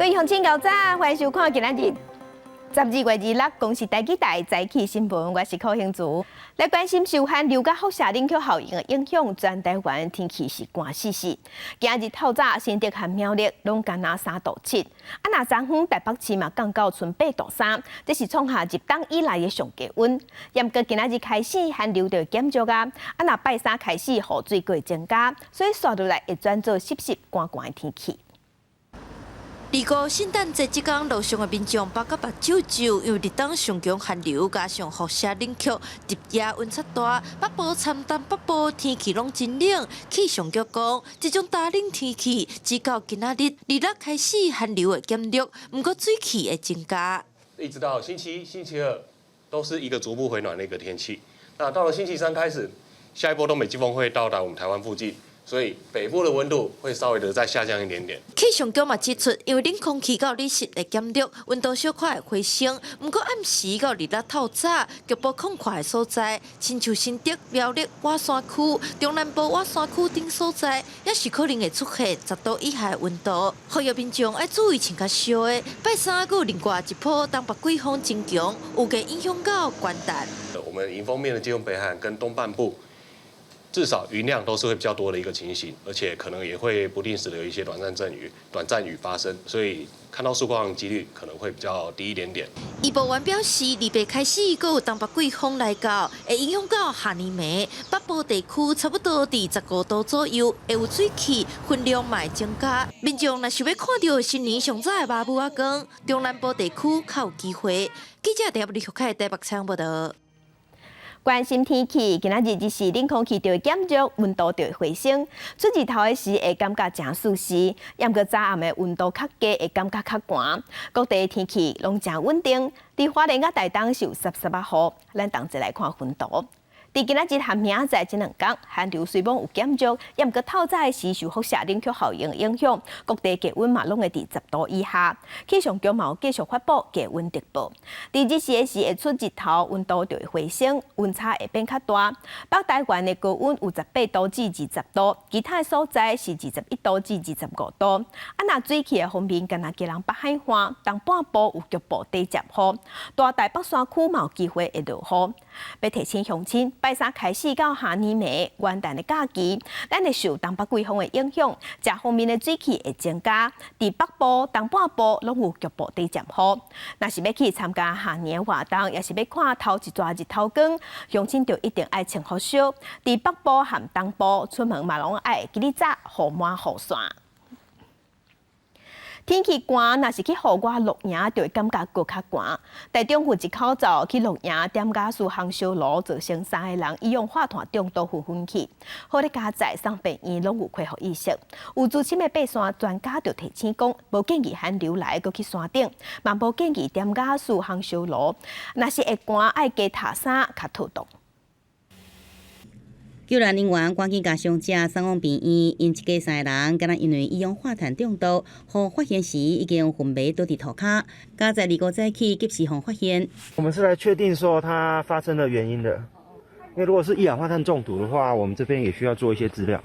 位鄉親早晨，歡迎收看今仔日12月26公視台語台早起新聞，我是柯興竹。來關心受寒流佮輻射冷卻效應的影響，全台灣天氣是寒死死。今日透早新竹和苗栗攏干焦3度7，啊若昨昏台北市嘛降到賰8度3，這是創下入冬以來的上低溫。毋過今仔日開始寒流就會減弱啊，啊若拜三開始雨水閣會增加，所以紲落來會轉做濕濕寒寒的天氣。二五聖誕節這工，路上的民眾腹甲目睭皺，因為立冬上強寒流，加上輻射冷卻，日夜溫差大，北部參東北部天氣攏真冷。氣象局講，這種大冷天氣，直到今仔日26開始寒流會減弱，毋過水汽會增加。一直到星期一、星期二，都是一個逐步回暖的一個天氣。那到了星期三開始，下一波東北季風會到達我們台灣附近。所以北部的溫度會稍微的再下降一點點。氣象局嘛指出，因為冷空氣佮雨勢會減弱，溫度小可會回升。毋過暗時到禮拜六透早，局部空曠的所在，親像新竹、苗栗、外山區、中南部外山區等所在，也是可能會出現10度以下的溫度。呼籲民眾愛注意穿較少的。拜三閣有另外一波東北季風增強，預計影響到元旦。我們迎風面的基隆北海岸跟東半部，至少雲量都是會比較多的一個情形，而且可能也會不定時的有一些短暫陣雨、短暫雨發生，所以看到曙光的幾率可能會比較低一點點。預報員表示，禮拜開始閣有東北季風來到，會影響到下暝暝，北部地區差不多佇15度左右，會有水汽，雲量嘛會增加。民眾若想欲看著新年上早的媽母仔光，中南部地區較有機會。記者陳立凱台北採訪報導。關心天氣，今仔日就是冷空氣就會減弱，溫度就會回升。出日頭的時會感覺誠舒適，毋過早暗的溫度較低，會感覺較寒。各地天氣攏誠穩定。佇花蓮佮台東是有濕濕仔雨，咱同齊來看雲圖。佇今仔日和明仔載這兩工，寒流雖罔有減弱，毋過透早的時受輻射冷卻效應影響，各地低溫嘛攏會佇10度以下。氣象局嘛有繼續發布低溫特報。佇日時的時會出日頭，溫度就會回升，溫差會變較大。北台灣的高溫有18度至20度，其他的所在是21度至25度。啊，若水汽的方面，干焦基隆北海岸、東半部有局部短暫雨，大台北山區嘛有機會會落雨。欲提醒鄉親，拜三開始到下暝暝元旦的假期，咱會受東北季風的影響，這方面的水汽會增加。佇北部、東半部攏有局部短暫雨。若是欲去參加跨年活動，抑是欲看頭一逝日頭光，鄉親就一定愛穿予少。佇北部和東部出門嘛攏愛記得紮予滿雨傘。天氣寒，若是去戶外露營，就會感覺閣較寒。台中有一口灶去露營，點瓦斯烘燒爐，造成三个人一氧化碳中毒昏昏去。好佳哉送病院攏有恢復意識。有資深的爬山專家就提醒講，無建議寒流來閣去山頂，嘛無建議點瓦斯烘燒爐。若是會寒，愛加疊衫較妥當。救援人員趕緊共傷者送往病院，𪜶一家三个人，敢若因為一氧化碳中毒，予發現時已經昏迷倒佇塗跤。佳哉二五早起及時予發現。我們是來確定說它發生的原因的，因為如果是一氧化碳中毒的話，我們這邊也需要做一些資料。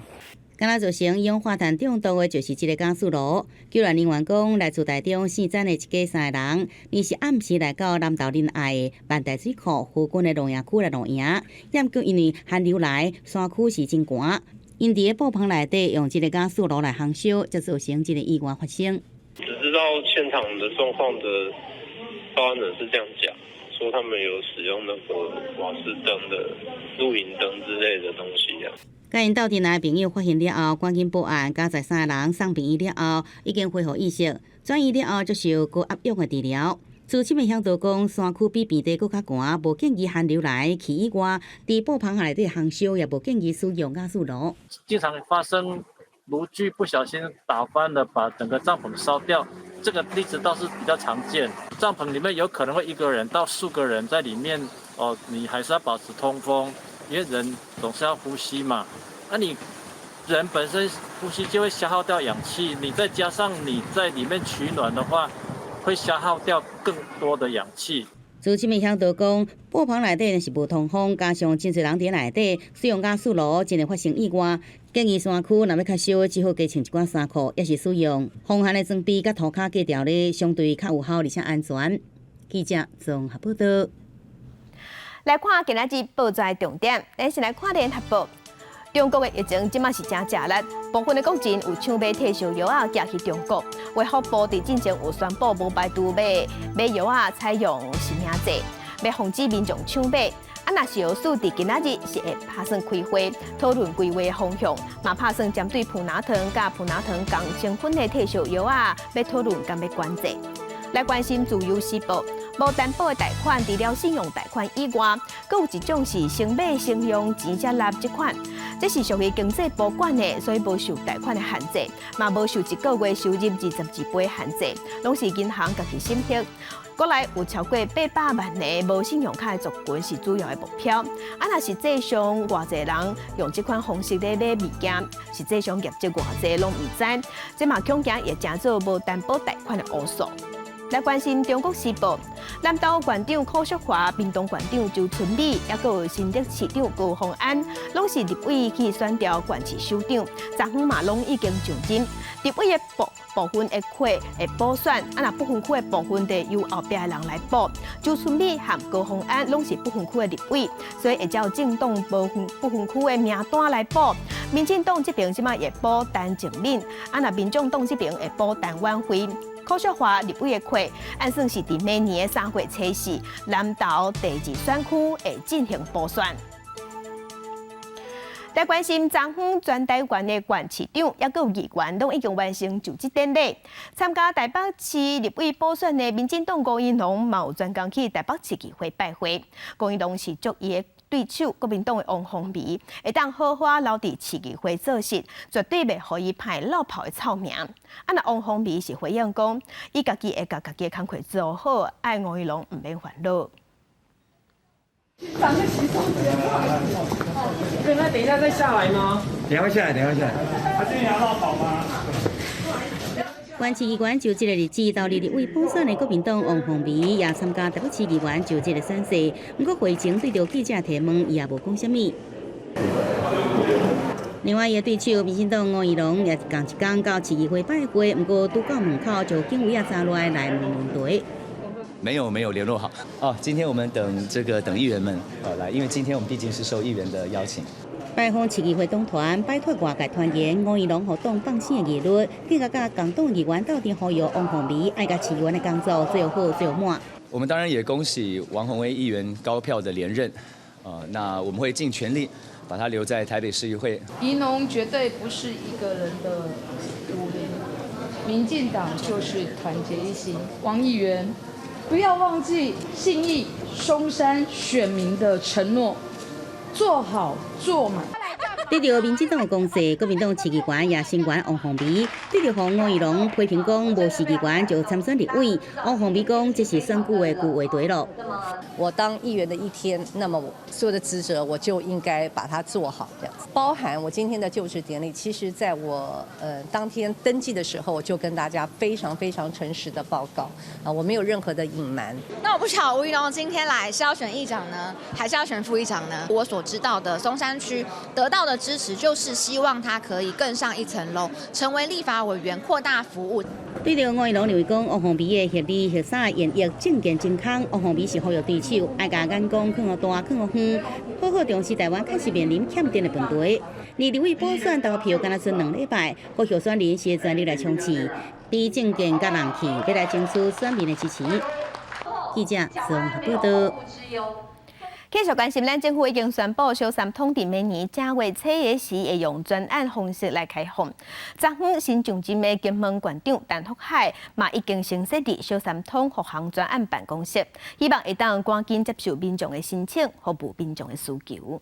敢若造成一氧化碳中毒的，就是這个瓦斯爐。救援人員講，來自台中姓詹的一家三个人，伊是暗時來到南投仁愛的萬大水庫附近的露營區來露營，毋過因為寒流來，山區是真寒，𪜶佇咧布棚內底用這个瓦斯爐來烘燒，才造成這个意外發生。只知道現場的狀況的報案人是這樣講，說他們有使用那個瓦斯燈的露營燈之類的東西啊。共𪜶鬥陣來朋友發現了後，趕緊報案，佳哉三个人送病院了後，已經恢復意識，轉院了後接受高壓氧的治療。資深的嚮導講，山區比平地閣較寒，無建議寒流來去以外，佇布棚內底烘燒，也無建議使用瓦斯爐。經常發生爐具不小心打翻了，把整個帳篷燒掉，這個例子倒是比較常見。帳篷裡面有可能會一個人到數個人在裡面，哦，你還是要保持通風，因為人總是要呼吸嘛。那你人本身呼吸就會消耗掉氧氣，你再加上你在裡面取暖的話，會消耗掉更多的氧氣。資深的嚮導講，布棚內底若是無通風，加上真濟人佇內底使用瓦斯爐，真會發生意外。建議山區若欲較燒，只好加穿一寡衫褲，抑是使用防寒的裝備，佮塗跤隔牢咧，相對較有效而且安全。記者綜合報道。來看今仔日報紙的重點，咱先來看聯合報。中國的疫情這馬是誠食力，部分的國人有搶買退燒藥仔寄去中國。衛福部佇進前有宣布，無排除欲買藥仔採用實名制，欲防止民眾搶買。啊，若是藥署佇今仔日是會拍算開會討論規劃方向，嘛拍算針對普拿疼佮普拿疼仝成分的退燒藥仔，欲討論敢欲管制。來關心自由時報，無擔保的貸款，除了信用貸款以外，閣有一種是先買先用錢才納這款，這是屬於經濟部管的，所以無受貸款的限制，嘛無受一個月收入22倍限制，攏是銀行家己審核。國內有超過800萬个無信用卡的族群是主要的目標。啊，若實際上偌濟人用這款方式咧買物件，實際上業績偌濟攏毋知，這嘛恐驚會成做無擔保貸款的烏數。來關心中國時報，南投縣長柯淑華、屏東縣長周春米，抑閣有新竹市長高虹安，攏是立委去選調縣市首長，昨昏嘛攏已經就任。立委的部分的缺會補選，啊若不分區的部分就由後壁的人來補。周春米和高虹安攏是不分區的立委，所以會照政黨不分區的名單來補。民進黨這邊這馬會補陳靜敏，啊若民眾黨這邊會補陳婉慧。柯淑華立委的缺，按算是佇明年的3月初4，南投第二選區會進行補選。來關心昨昏全台灣的縣市長，抑閣有議員，攏已經完成就職典禮。參加台北市立委補選的民進黨吳怡農，嘛有專工去台北市議會拜會。吳怡農是祝伊的對手國民黨的王鴻薇，會當好好留佇市議會做事，絕對袂予伊歹落跑的臭名。啊，若王鴻薇是回應講，伊家己會共家己的工課做好，愛吳怡農毋免煩惱。上個洗手間，對，那等一下再下來嗎？等下下來，等下下來。他今天要落跑嗎？縣市議員就職的日子，到立委補選的國民黨王鴻薇也參加台北市議員就職的宣誓。毋過會前對著記者提問，伊也無講啥物。另外，伊的對手民進黨吳怡農也仝一工到市議會拜會，毋過拄到門口就警衛仔走落來來問問題。沒有沒有聯絡好哦。今天我們等這個等議員們來，因為今天我們畢竟是受議員的邀請。拜訪市議會黨團，擺脫外界傳言，吳怡農予黨放生的疑慮，更加佮共黨議員鬥陣呼籲王鴻薇愛共市議員的工作做好做滿。我們當然也恭喜王鴻薇議員高票的連任，那我們會盡全力把他留在台北市議會。怡農絕對不是一個人的武林，民進黨就是團結一心。王議員，不要忘記信義松山選民的承諾，做好做滿。對著民進黨的攻勢，國民黨市議員也聲援王鴻薇。對著予吳怡農批評講無市議員就參選立委，王鴻薇講這是選舉的舊話題囉。我當議員的一天，那麼我所有的職責我就應該把它做好，這樣子。包含我今天的就職典禮，其實在我當天登記的時候，我就跟大家非常非常誠實的報告啊，我沒有任何的隱瞞。那我不曉得吳怡農今天來是要選議長呢，還是要選副議長呢？我所知道的松山區得到的支持，就是希望他可以更上一層樓，成為立法委員，擴大服務。對著吳怡農認為講，王鴻薇的核二、核三現役政見真空，王鴻薇是呼籲對手愛共眼光看予大、看予遠，好好重視台灣確實面臨欠電的問題。離立委補選投票干焦賰兩禮拜，各候選人是全力來衝刺，比政見佮人氣，欲來爭取選民的支持。記者綜合報道。繼續關心，咱政府已經宣布，小三通佇明年正月初一時，會用專案方式來開放。昨昏新上任的金門縣長陳福海嘛已經先設立小三通復航專案辦公室，希望會當趕緊接受民眾的申請，服務民眾的需求。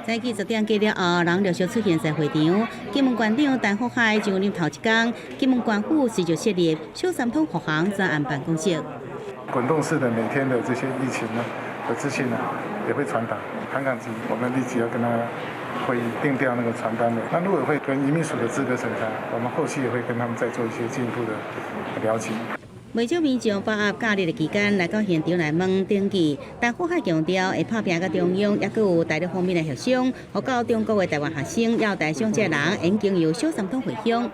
早起10點過了後，人陸續出現在會場。金門縣長陳福海上任頭一工，金門縣府隨就設立小三通復航專案辦公室。滾動式的每天的這些疫情呢的資訊呢，也會傳達。函港籍，我們立即要跟他會議定調那個傳單的。那陸委會跟移民署的資格審查，我們後續也會跟他們再做一些進一步的了解。袂少民眾把握假日的期間來到現場來問登記，但福海強調會拍拚佮中央，抑閣有大陸方面來協商，予到中國的台灣學生，猶台商這人，會經由小三通回鄉。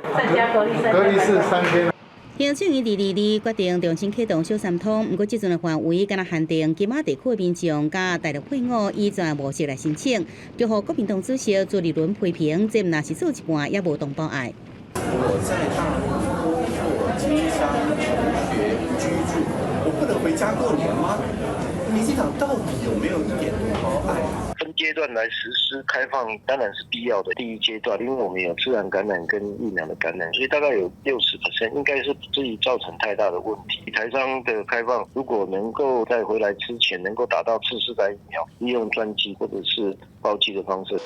在家隔離，隔離是3天。行政院222決定重新啟動小三通，毋過這陣的範圍敢若限定金馬地區的民眾佮大陸配偶以這模式來申請，就予國民黨主席朱立倫批評，這毋若是做一半，也無同胞愛。我在大陸工作、經商、求學、居住，我不能回家過年嗎？民進黨到底有沒有一點同胞愛？分階段來實施開放當然是必要的。第一階段，因為我們有自然感染跟疫苗的感染，所以大概有60%，應該是不至於造成太大的問題。台商的開放，如果能夠在回來之前能夠打到次世代疫苗，利用專機或者是包機的方式。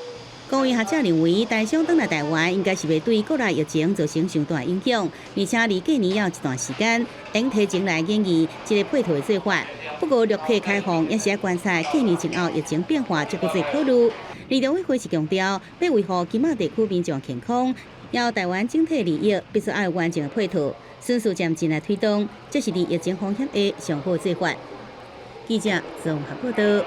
各位學者認為，台商轉來台灣應該是袂對國內疫情造成傷大影響，而且離過年猶有一段時間，應提前來研議這个配套的做法。不過，陸客開放也是愛觀察過年前後疫情變化，才閣做考慮。李委會是強調，欲維護金馬地區民眾健康，猶台灣整體利益，必須愛完整的配套，循序漸進來推動，這是佇疫情風險下上好做法。記者綜合報道。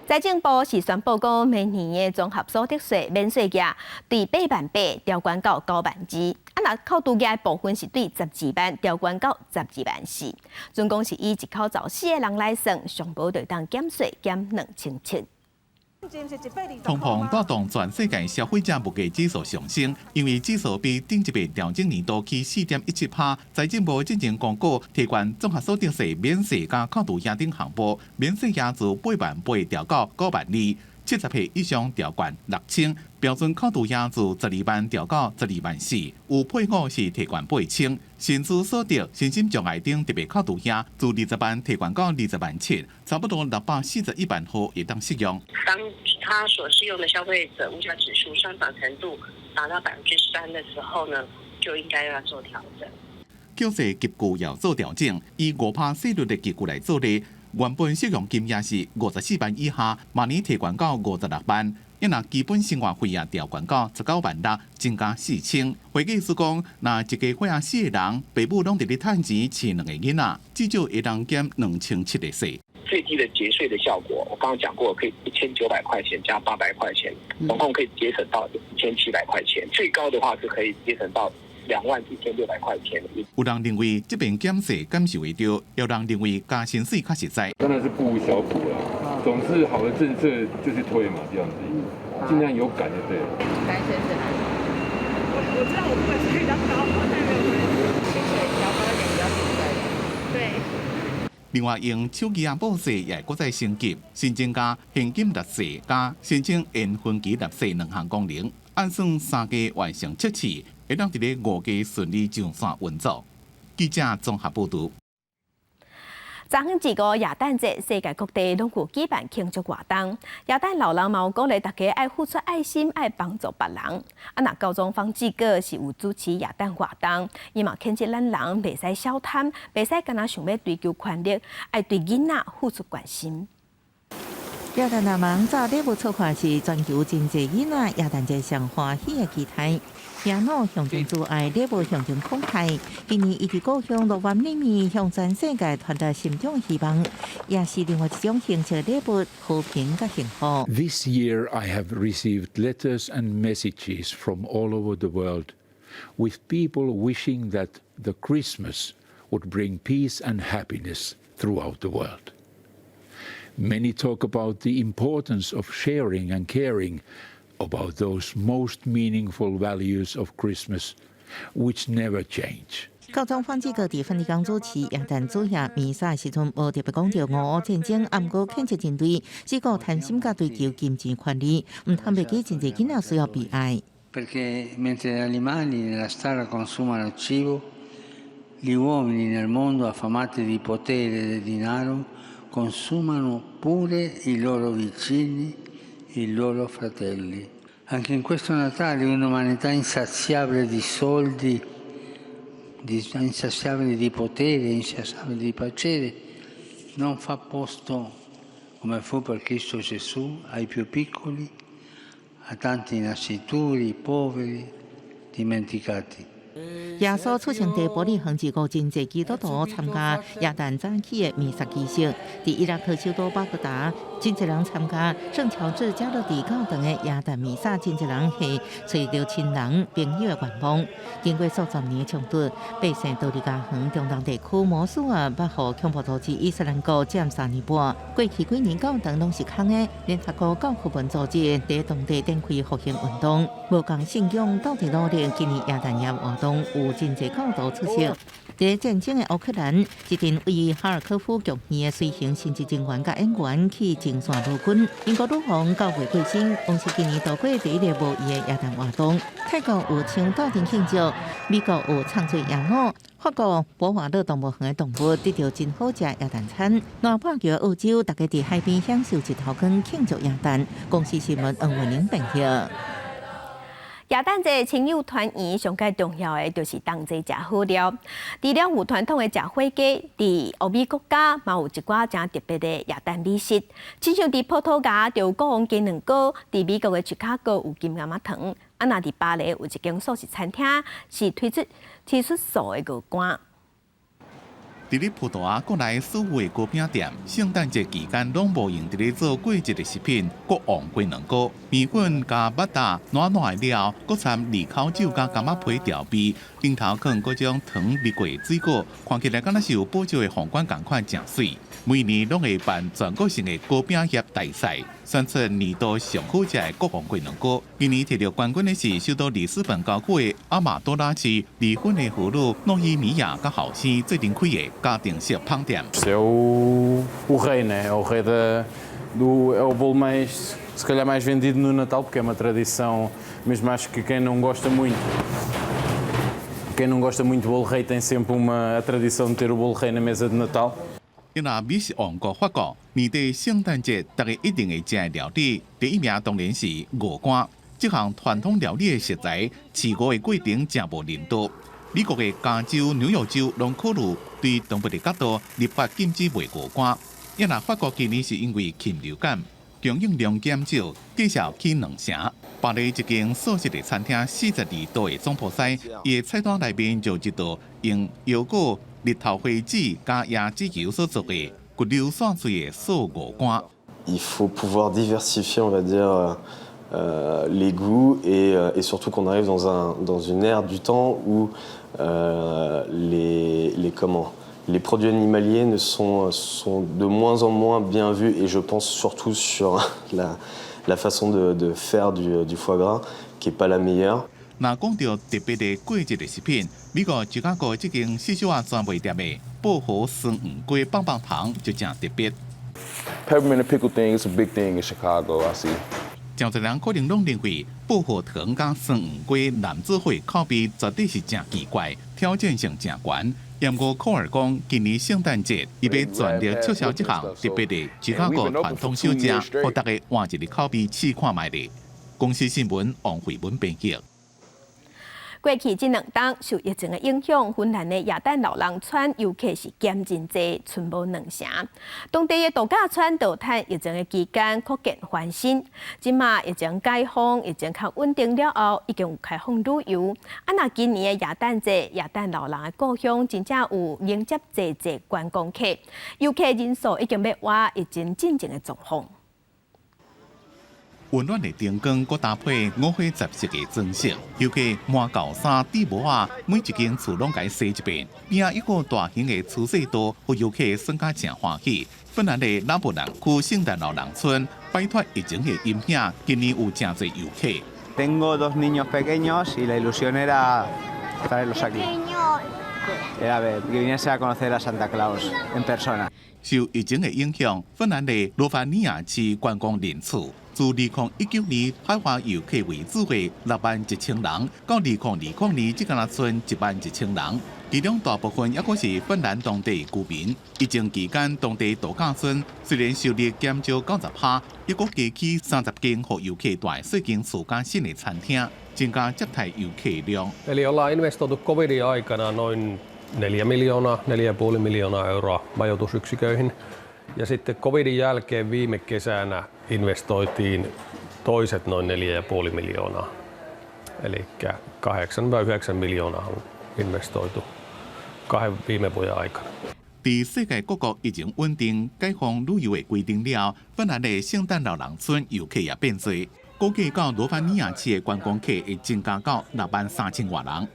財政部是宣布講，明年的綜合所得稅免稅額對8萬8調懸到9萬2，啊，若扣除額的部分是對12萬調懸到12萬4，總共是以一口槽四个人來算，上無就當減稅減2700。通膨帶動全世界消費者物價指數上升，因為指數比頂一擺調整年度起4.17%。財政部進前公告，提懸綜合所得稅免稅佮扣除額等項目，免稅額自8萬8調到9萬2，70歲以上調懸6000，標準扣除額自12萬調到12萬4，有配偶是提懸8000，薪資所得、身心障礙等特別扣除額自20萬提懸到20萬7，差不多641萬戶會當適用。當他所適用的消費者物價指數上漲程度達到3%的時候呢，就應該要做調整。繳稅級距也做調整，以5%稅率的級距來做例，原本適用金額是54萬以下，明年提懸到56萬。伊若基本生活費也調懸到19萬6，增加4000。會計師講，若一家伙仔四个人，爸母攏佇咧趁錢飼兩个囡仔，至少會當減2700的稅。最低的節稅的效果，我剛剛講過，可以1900塊錢加800塊錢，總共可以節省到1700塊錢。最高的話是可以節省到21,600塊錢。有人認為這邊減稅感受會著，有人認為加薪水較實在。當然是不無小補啦，總是好的政策就去推嘛，這樣子，盡量有感就對了。單身是哪種？我知道我不管稅比較高，但沒有關係，薪水調高一點比較實在。對。另外，用手機仔報稅也會閣再升級，新增加現金納稅佮申請延分期納稅兩項功能，按算三家完成測試，會當佇咧5月順利上線運作。記者綜合報導。昨昏這個耶誕節，世界各地攏有舉辦慶祝活動。耶誕老人嘛有鼓勵大家愛付出愛心，愛幫助別人。啊，若教宗方濟各是有主持耶誕活動，伊嘛懇責咱人袂使小貪，袂使干焦想欲追求權力，愛對囡仔付出關心。耶誕老人紮禮物出發是全球真濟囡仔耶誕節上歡喜的期待。耶魯象徵慈愛，禮物象徵慷慨。今年伊佇故鄉樂園裡面向全世界傳達心中的希望，也是另外一種形式禮物，和平佮幸福。 This year I have received letters and messages from all over the world with people wishing that the Christmas would bring peace and happiness throughout the world. Many talk about the importance of sharing and caring about those most meaningful values of Christmas, which never change. 教宗方濟各佇梵蒂岡主持耶誕主夜彌撒時陣，無特別講著俄烏戰爭，毋過譴責人類只顧貪心佮追求金錢權力，毋通袂記真濟囡仔需要被愛。 Perché mentre gli animali nella strada consumano cibo, gli uomini nel mondo affamati di potere e di denaro consumano pure i loro vicini, i loro fratelli. Anche in questo Natale un'umanità insaziabile di soldi, insaziabile di potere, insaziabile di piacere, non fa posto Come fu per Cristo Gesù ai più piccoli, a tanti nascituri poveri, dimenticati. 耶穌出生地伯利恆一個真濟基督徒參加耶誕早起的彌撒儀式，佇伊拉克首都巴格達，真濟人參加聖喬治加樂蒂教堂的耶誕彌撒，真濟人係揣著親人朋友的願望。經過數十年的衝突，百姓逃離家園，中東地區摩蘇爾捌予恐怖組織伊斯蘭國佔3年半。過去幾年教堂攏是空的，聯合國教科文組織佇當地展開復興運動，無仝信仰鬥陣努力，今年耶誕夜活動有真濟教徒出席。佇戰爭的烏克蘭，一陣位於哈爾科夫劇院的隨行神職人員佮演員去前線勞軍。英國女王九月過身，王室今年度過第一个無伊的耶誕活動。泰國有槍鬥陣慶祝，美國有創作耶母，法國博瓦勒動物園的動物得著真好食耶誕餐。南半球澳洲，大家佇海邊享受日頭光慶祝耶誕。公視新聞黃文玲編譯。耶誕節親友團圓，上蓋重要的就是同齊食好料。除了有傳統的食火雞，佇歐美國家嘛有一寡誠特別的耶誕美食。親像佇葡萄牙就有國王雞卵糕，佇美國的芝加哥有金柑仔糖，啊若佇巴黎有一間素食餐廳是推出素的鵝肝。佇咧葡萄牙國內所有的糕餅店，聖誕節期間攏無閒佇咧做過節的食品，國王雞卵糕、麵粉加肉燥，軟軟的了後，閣摻利口酒佮柑仔皮調味，頂頭囥各種糖蜜過的水果，看起來敢若是有寶石的皇冠仝款，誠媠。每年攏會辦全國性的糕餅業大賽，選出年度上好食的國王雞卵糕。今年摕著冠軍的是首都里斯本郊區的阿馬多拉市離婚的婦女諾伊米亞佮後生做陣開的家庭式烹店。 É o rei, né? É o rei da, do, é o bolo mais, se calhar mais vendido no Natal, porque é uma tradição, mesmo acho que quem não gosta muito de bolo rei tem sempre a tradição de ter o bolo rei na mesa de Natal. 因為美食王國法國年底聖誕節，大家一定會食的料理，第一名當然是鵝肝。這項傳統料理的食材，飼鵝的過程誠無人道。美國的加州、紐約州攏考慮對動物的角度立法禁止賣鵝肝。因為法國今年是因為禽流感供應量減少，價數起兩成。巴黎一間素食的餐廳42度的總鋪師，伊的菜單內面就一道用腰果、日頭花籽佮椰子油所做的骨溜散脆的素鵝肝。 Il faut pouvoir diversifier, on va dire, les goûts et surtout qu'on arrive dans une ère du temps où comment, les produits animaliers ne sont, sont de moins en moins bien vus et je pense surtout sur la façon de faire du foie gras qui n'est pas la meilleure. 若講著特別的過節的食品，美國芝加哥這間四小仔專賣店的薄荷酸黃瓜棒棒糖就誠特別。 Peppermint and pickle thing is a big thing in Chicago, I see. 誠濟人可能攏認為薄荷糖佮酸黃瓜攏做伙口味絕對是誠奇怪，挑戰性誠懸。毋過科爾講，今年聖誕節，伊欲全力促銷這項特別的芝加哥傳統小食，予大家換一个口味試看覓咧。公視新聞王慧文編譯。過去這兩冬受疫情的影響，芬蘭的耶誕老人村遊客是減真濟，賰無兩成。當地的度假村就趁疫情的期間擴建翻新。這馬疫情解封，疫情較穩定了後，已經有開放旅遊。啊，若今年的耶誕節，耶誕老人的故鄉真正有迎接濟濟觀光客，遊客人數已經欲倚疫情進前的狀況。溫暖的燈光，閣搭配五花十色的裝飾，遊客換厚衫、戴帽仔，每一間厝攏共洗一遍。邊仔一個大型的粗細道，予遊客耍甲誠歡喜。芬蘭的拉普蘭區聖誕老人村擺脫疫情的陰影，今年有誠濟遊客。 Tengo dos niños pequeños y la ilusión era traerlos aquí. Era ver, que viniese a conocer a Santa Claus en persona. 受疫情的影響，芬蘭的羅凡尼亞市觀光人次自2019年海外遊客為主的6萬1千人，到2020年只敢若賰1萬1千人。其中大部分猶閣是芬蘭當地居民。疫情期間，當地度假村雖然收入減少90%，猶閣加起30間予遊客住的細間厝佮新的餐廳，增加接待遊客量。 Eli ollaan investoitu covidin aikana noin 4 miljoonaa, 4,5 miljoonaa euroa majoitusyksiköihin. Ja sitten covidin jälkeen viime kesänä investoitiin toiset noin 4,5 miljoonaa. Eli 8-9 miljoonaa on investoitu 2 viime vuoden aikana. 佇世界各國疫情穩定、解放旅遊的規定了，芬蘭的聖誕老人村遊客也變濟，估計到羅凡尼亞市的觀光客會增加到6萬3千外人。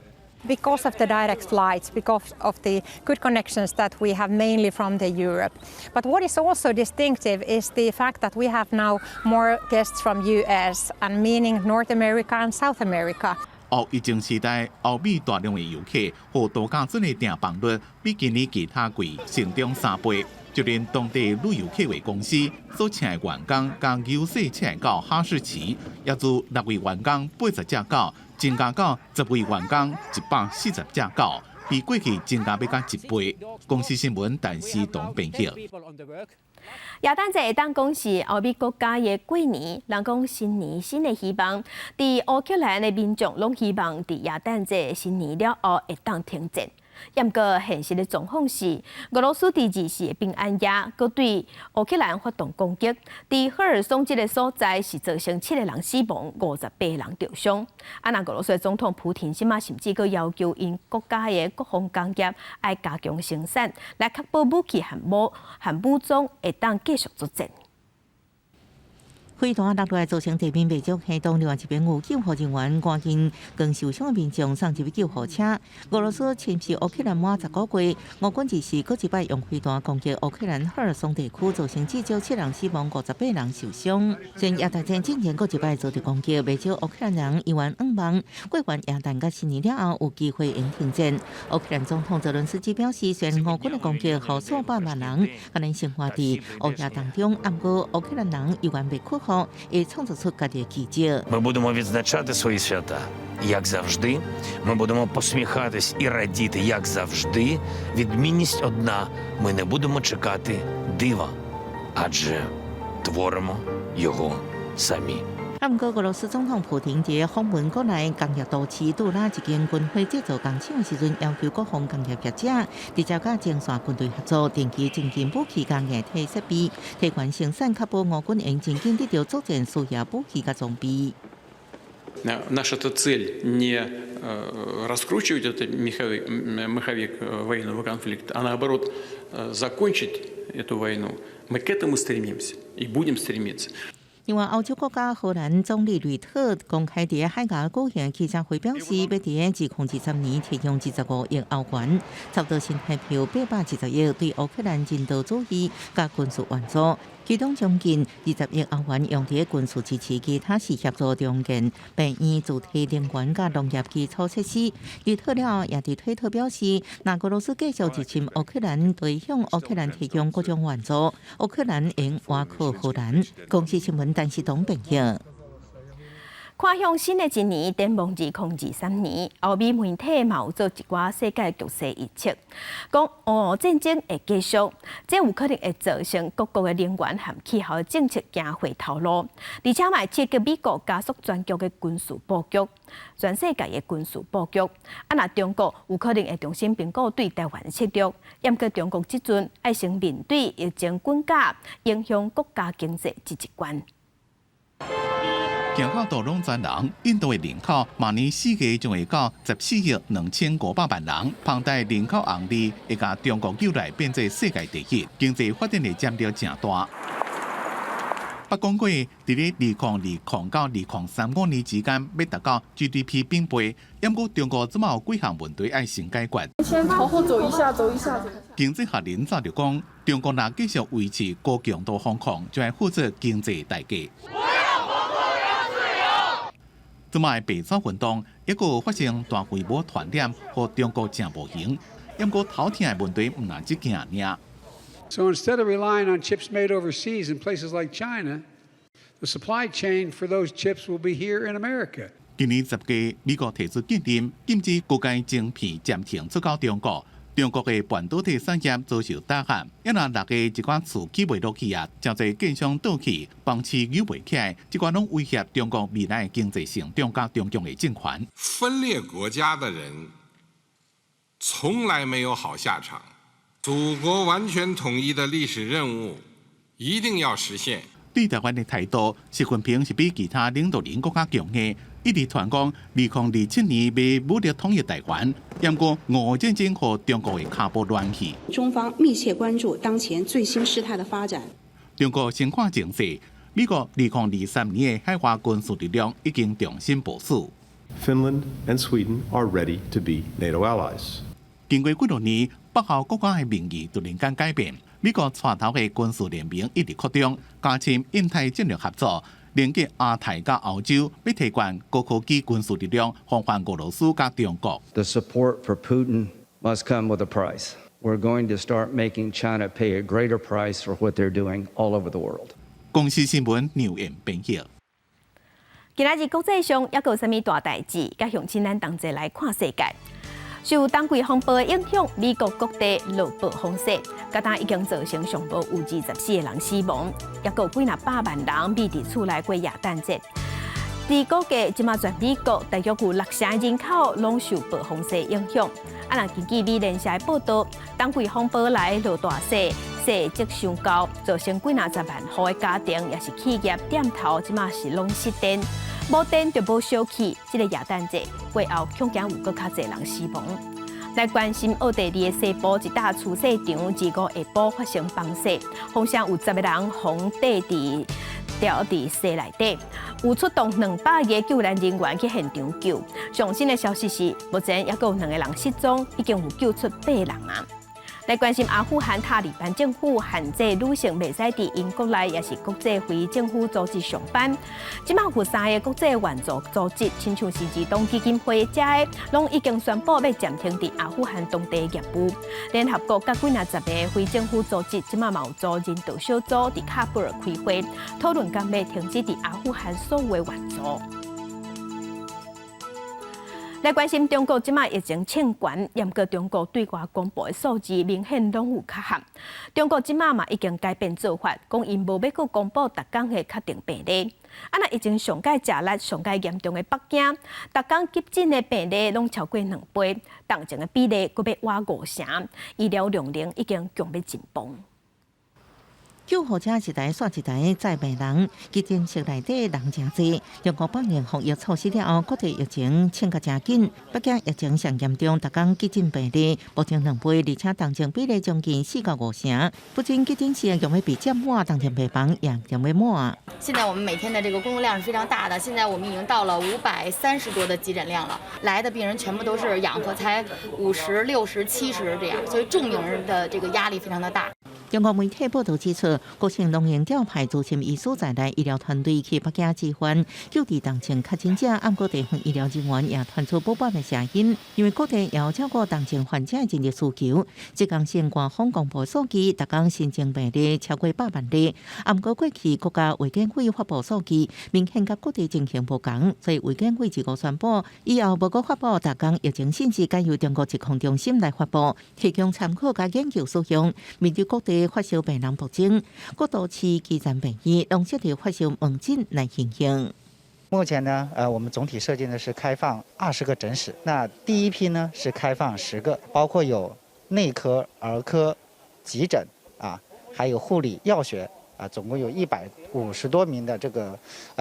Because of the direct flights, because of the good connections that we have mainly from the Europe. But what is also distinctive is the fact that we have now more guests from US and meaning North America and South America. 後疫情時代，歐美大量的遊客予度假村的訂房率比今年其他季成長3倍。就連當地旅遊客運公司所請的員工，共優勢請到哈士奇，也自六位員工80隻狗，增加到10位員工140隻狗，比過去增加欲到一倍。公視新聞陳思東編譯。耶誕節會當講是歐美國家的過年，人講新年新的希望。佇烏克蘭的民眾攏希望佇耶誕節新年了後會當停戰。毋過現實的狀況是，俄羅斯佇24的平安夜，閣對烏克蘭發動攻擊，佇赫爾松這个所在是造成七个人死亡，58人著傷。啊，若俄羅斯的總統普廷這馬甚至閣要求𪜶國家的國防工業愛加強生產，來確保武器和武裝會當繼續作戰。飛彈落來造成地面袂足，行動另外一邊有救護人員趕緊將受傷的民眾送入救護車。俄羅斯侵襲烏克蘭滿10個月，俄軍24閣一擺用飛彈攻擊烏克蘭赫爾松地區，造成至少七人死亡、58人受傷。雖然耶誕節進前閣一擺遭到攻擊，袂少烏克蘭人猶原向望過完耶誕佮新年了後有機會會停戰。烏克蘭總統澤倫斯基表示，雖然俄軍的攻擊予數百萬人可能生活佇烏煙當中，毋過烏克蘭人猶原袂屈服，會創造出家己的奇蹟。 Ми будемо відзначати свої свята, як завжди. Ми будемо посміхатись і радіти, як завжди. Відмінність одна: ми не будемо чекати дива, адже творимо його самі. 啊，毋過俄羅斯總統普廷佇訪問國內工業都市杜拉一間軍火製造工廠的時陣，要求國防工業業者直接佮前線軍隊合作，定期增進武器佮硬體設備，提懸生產，確保俄軍會真緊得著作戰需要武器佮裝備。 Наша цель не раскручивать этот маховик военного конфликта, а наоборот закончить эту войну. Мы к этому стремимся и будем стремиться. 另外，歐洲國家荷蘭總理呂特公開佇海牙舉行記者會，表示欲佇2023年提供25億歐元，差不多新台幣820億，對烏克蘭人道主義佮軍事援助。其中將近20億歐元用佇軍事支持，其他是協助重建病院、主體能源佮農業基礎設施。呂特了後也佇推特表示，若俄羅斯繼續入侵烏克蘭，會向烏克蘭提供各種援助，烏克蘭會倚靠荷蘭。公視新聞陳世東編譯。看向新的一年，展望2023年，歐美媒體嘛有做一寡世界局勢預測，講烏俄戰爭會繼續，這有可能會造成各國的能源和氣候政策行回頭路，而且嘛會刺激美國加速全球的軍事布局，全世界的軍事布局。啊，若中國有可能會重新評估對台灣的策略，毋過中國這陣愛先面對疫情滾價影響國家經濟這一關。行到倒攏全人，印度的人口明年4月將會到14億2500萬人，龐大人口紅利會共中國救來變做世界第一，經濟發展的潛力誠大。捌講過，佇咧2020到2035年之間，欲達到 GDP 平倍。毋過中國這馬有幾項問題愛先解決。先朝後走一下，走一下。經濟學人早就講，中國若繼續維持高強度封控，就愛付出經濟代價。這擺白紙運動，抑閣發生大規模傳染，予中國誠無閒。毋過頭疼的問題毋但這件爾。 So instead of relying on chips made overseas in places like China, the supply chain for those chips will be here in America. 今年10月，美國提出禁令，禁止高階晶片暫停出口中國。中國的半導體產業遭受打壓，抑若6月一寡厝起袂落去啊，誠濟建商倒去，房市扭袂起來，這寡攏威脅中國未來經濟成長佮中共的政權。分裂國家的人從來沒有好下場。祖國完全統一的歷史任務一定要實現。對台灣的態度，習近平是比其他領導人閣較強硬，一直傳講2027年欲武力統一台灣，毋過俄烏戰爭予中國的跤步亂去。中方密切關注當前最新事態的發展。中國先看情勢，美國2023年的海外軍事力量已經重新部署。 Finland and Sweden are ready to be NATO allies。經過幾多年，北歐國家的民意突然間改變。美國帶頭的軍事聯盟一直擴張，加深印太戰略合作，連結亞太佮歐洲，欲提懸高科技軍事力量，防範俄羅斯佮中國。 The support for Putin must come with a price. We're going to start making China pay a greater price for what they're doing all over the world. 公視新聞劉燕編譯。今仔日國際上猶閣有啥物大代誌？佮鄉親咱同齊來看世界。受冬季風暴的影響，美國各地落暴風雪，到今已經造成上無有24個人死亡，猶閣有幾若百萬人覕佇厝內過耶誕節。佇估計，這馬全美國大約有六成人口攏受暴風雪影響。啊，若根據美聯社的報道，冬季風暴來落大雪，雪積傷厚，造成幾若十萬戶的家庭抑是企業店頭，這馬是攏失電。無電就無燒氣，這個耶誕節過後，恐驚有閣較濟人死亡。來關心奧地利的西部一搭廚雪場，25下晡發生崩雪，風聲有10個人予綴佇牢佇雪內底，有出動200個救援人員去現場救。上新的消息是，目前猶閣有兩個人失蹤，已經有救出八人啊。來關心阿富汗塔利班政府限制女性袂使佇𪜶國內，抑是國際非政府組織上班。這馬有三个國際援助組織，親像是兒童基金會遮的，攏已經宣布欲暫停佇阿富汗當地業務。聯合國佮幾若十个非政府組織，這馬嘛有組人道小組佇喀布爾開會，討論敢欲停止佇阿富汗所有的援助。來關心中國這馬疫情衝懸，毋過中國對外公布的數字明顯攏有缺陷。中國這馬嘛已經改變做法，講𪜶無欲閣公布逐工的確定病例。啊，若疫情上蓋食力、上蓋嚴重的北京，逐工急診的病例攏超過兩倍，重症的比例閣欲倚五成，醫療量能已經強欲緊繃。救護車一台煞一台載病人，急診室內底人誠濟。中國半年防疫措施了後，各地疫情衝甲誠緊。北京疫情上嚴重，逐工急診病例暴增兩倍，而且重症比例將近4到5成。不僅急診室用欲被佔滿，重症病房也用欲滿。現在我們每天的這個工作量是非常大的，現在我們已經到了530多的急診量了，來的病人全部都是氧合才50、60、70這樣，所以重病人的這個壓力非常的大。中國媒體報導指出，國省農業調派資深醫師在內醫療團隊去北京支援救治重症確診者，毋過地方醫療人員也傳出不滿的聲音，因為各地要照顧重症患者的人力需求。浙江省官方公布數據，逐工新增病例超過百萬例，毋過過去國家衛健委發布數據，明顯佮各地情形無仝，所以衛健委二五宣布，以後無閣發布逐工疫情信息，改由中國疾控中心來發布，提供參考佮研究使用。面對各地發燒病人暴增，各都市基層病院攏設置發燒門診來應用。目前呢，我們總體設計呢是開放20個診室，那第一批呢是開放10個，包括有內科、兒科、急診啊，還有護理、藥學啊，總共有150多名的這個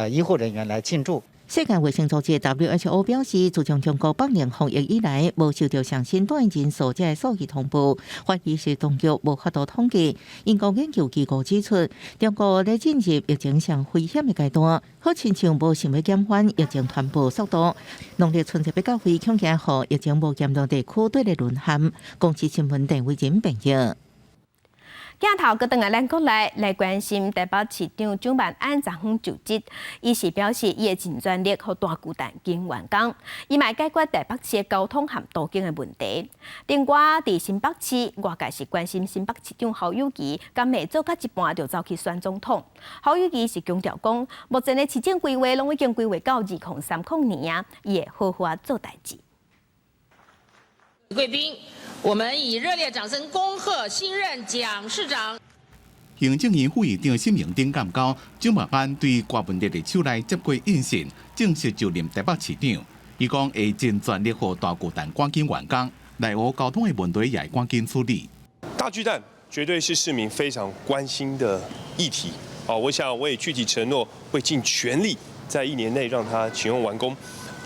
醫護人員來進駐。世界衛生組織 WHO 表示，自從中國北寧防疫以來，無收到上新住院人數這个數據通報，懷疑是當局無法度統計。英國研究機構指出，中國咧進入疫情上危險的階段，好親像無想欲減緩疫情傳播速度。農曆春節欲到歲，恐驚予疫情無嚴重地區綴咧淪陷。公視新聞鄧偉仁編譯。鏡頭閣轉來咱國內來關心台北市長蔣萬安昨昏就職，伊是表示伊會盡全力予大巨蛋緊完工，伊嘛會解決台北市的交通和都更的問題。另外，佇新北市，外界是關心新北市長侯友宜，敢會做到一半就走去選總統。侯友宜是強調講，目前的市政規劃攏已經規劃到2030年啊，伊會好好仔做代誌。貴賓，我們以熱烈掌聲恭賀新任蔣市長。行政院副院長沈榮津感覺，蔣萬安對柯文哲的手內接過印信，正式就任台北市長。伊講會盡全力予大巨蛋趕緊完工，內湖交通的問題也會趕緊處理。大巨蛋絕對是市民非常關心的議題。哦，我想我也具體承諾會盡全力在一年內讓它啟用完工。